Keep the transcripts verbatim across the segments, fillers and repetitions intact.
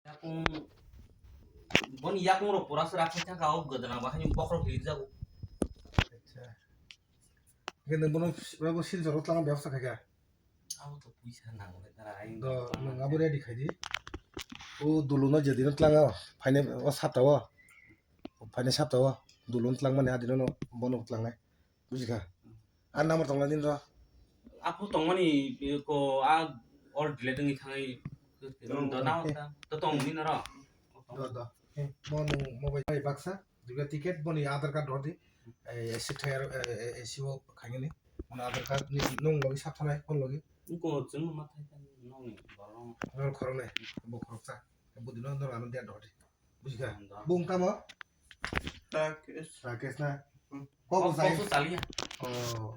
Yakung, boni yakung rok pura se rakha thaka o, godona bahai ni bokhorok hilik jago. Acha. Hingke nwng bono, bono Silchar o twlangna bebasta khaikha? Abo to puisa nango le tara, ai do, nwng abo ready khaidi. O duluno je dino twlanga, phainai o sapta o, phainai sapta o duluno twlangmani, a dinono bono twlangnai. Bujikha? A number tongla din ro. Aphuru tongmani, ko, a, all delete wngwi thangwi, do, do, na, okay. To tong din ro. Do, do. Eh, mo nwng mobile bai baksa, duga ticket, boni Aadhaar card rodi. Ei, A C thai aro, eh, eh, A C o khainani. Mo Aadhaar card ni nwng logi sap thanai, phone logi. Ko chwng ma thai thai nwng ni borok. Nwng khoroknai, bo khoroksa. Bo dino nwng ano dia rodi. Bujikha? Nwng do. Bung tamo? Rakesh. Rakesh na? Hmm. Kok kok sai? Kok saliya. Oh.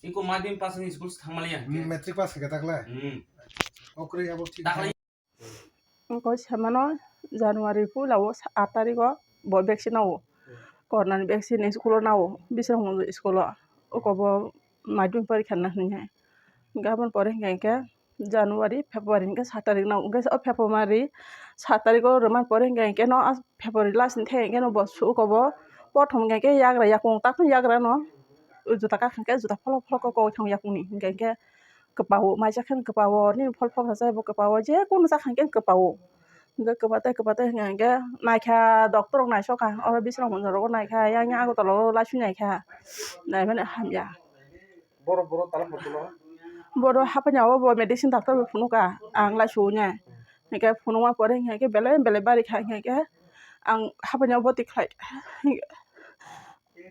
Iko madhyamik pass ni school thangmaliya. Hmm, matric pass khe takla? Hmm. Okre abo thik. Takla. Wngkha semano January puila o aat tarikh o bo vaccine nao. Corona ni vaccine school o nao, Bisramganj school o. Oko bo madhyamik porikha na hinwi. Gabon pore hingkha hinkhe January, February hingke sat tarik nang, hingke o February sat tarik o rwmani pore hingke, hingke no February last ni thai hingke no bo suko bo, pothom hingke yagra yakung takno yagra no juta kakha hingke juta pholok pholok kok thang yakung ni hingke, hingke kwpa o mai chakhe kwpa o nini phol phok rwchapbo kwpa o je kunu chakha hingke kwpa o hingke kwpa tei kwpa tei hingke hingke naikha doctor rok naisoka oro Bisramganj rogo naikha yang yang Agartala o laisu naikha naimani hamya. Borok, borok tala photo no? Borok haphanya o bo medicine doctor bai phunukha, ang lai suya. Hingke phunukma pore hingke belai belai bari kha hingke ang haphanya o boti khlai.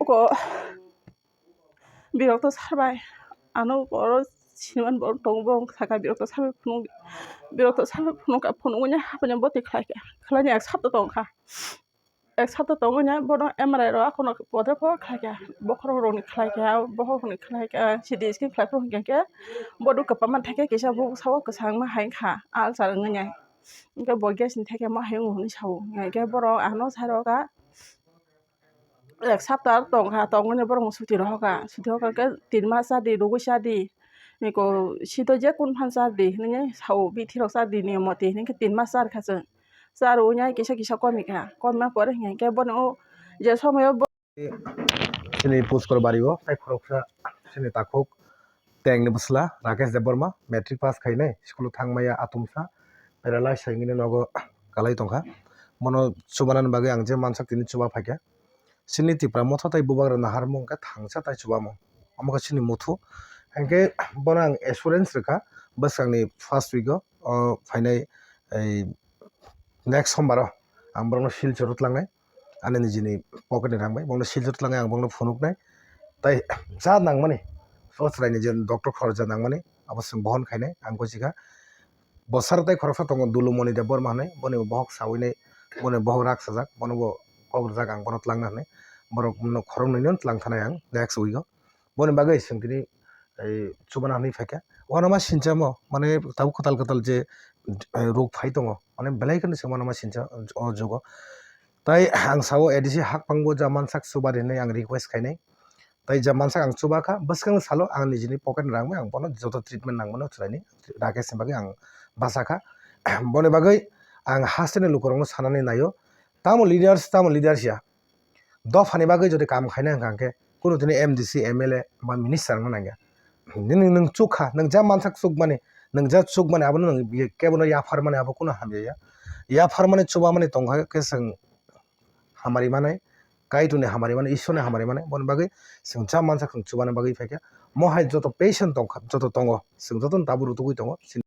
Oko birokto sar bai ano oro siniman borok tongo, borok saka birokto sar bai phunuk, birokto sar bai phunukha, phunukya haphanya o boti khlai kha, khlai ni ek sapta tongkha. Ek sapta tongwi nai bono M R I rok akhorno podre por khlaikha, bokhorok rokni khlaikha, bokhorok rokni khlaikha, C T scan khlai phuru hinkhe bodo kwbangma theke kisa buksa o kwchangma hai wngkha, ulcer wngwi nai. Hinkhe bo gas ni theke ma hai wngo hinwi sao, hinkhe borok ano sai rwkha ek sapta tongkha, tongwi borokno suti rohorkha, suti rohorkha hinkhe tin mas chadi, rwgwi chadi, eko sito je kun phan chadi hinwi sao, bithi rok chadi niyom moti hinkhe tin mas charkha chwng. Charwi nai kisa kisa komikha, komma pore hinkhe bono je somoyo bo. Chini Puskor bari o tai khoroksa chini takhuk tengni bwsla Rakesh Debbarma matric pass khainai school o thangmaya atumsa, relax saimani nogo kalai tongkha. Bono chubanani bagwi ang je mansak tini chuba phaikha. Chini Tipra motha tai bubagra naharmung khe thangsa tai chubamung. Omo khe chini muthu. Hinkhe bono ang assurance rwkha bwskangni first week o, o phainai ei next sombar o ang borokno Silchar o tlangnai. Ani nijini pocket ni rang bai bono Silchar tlangnai, ang bono phunuknai. Tai ja nangmani o chwraini je doctor khoroksa nangmani abo chwng bohon khainai ang gosikha. Bo sar tai khoroksa tongo Dulumoni Debbarma hinwi, boni bo bohok sawi nai, boni bohok rak sajak, bono bo kok rijak ang bono twlangna hinwi, borok no khoroknwi no twlang thanai ang next week o. Boni bagwi chwng tini, ei, chubana hinwi phaikha. Uanama sinchamo, mane tabuk kwtal kwtal je, eh, rok phai tongo, mane belai kheno chwng uanama sincha o jugo. Tai ang sao A D C hakpangbo ja mansak chubadi hinwi ang request khainai. Tai ja mansak ang chuba kha, bwskang salo ang nijini pocket ni rang bai ang bono joto treatment nangmano chwraini Rakesh ni bagwi ang basa kha. Boni bagwi ang hasteni lukurokno sanani naio, tamo leaders, tamo leaders ya. Dophani bagwi jodi kam khaina hwnkha hwnkhe kunu tini M D C, M L A ba minister wngna nangya. Nini nwng chuk kha, nwng ja mansak chukmani, nwng ja chukmani abono nwng kebono yapharmani abo kunu hamya ya. Yapharmani chubamani tongkha khe chwng hamari manai, Kaitorni hamari manai, Ishwarni hamari manai, boni bagwi chwng ja mansa chwng chubani bagwi phaikha. Mo hai joto patient tongkha, joto tongo, chwng jotono tabuk rutugwi tongo.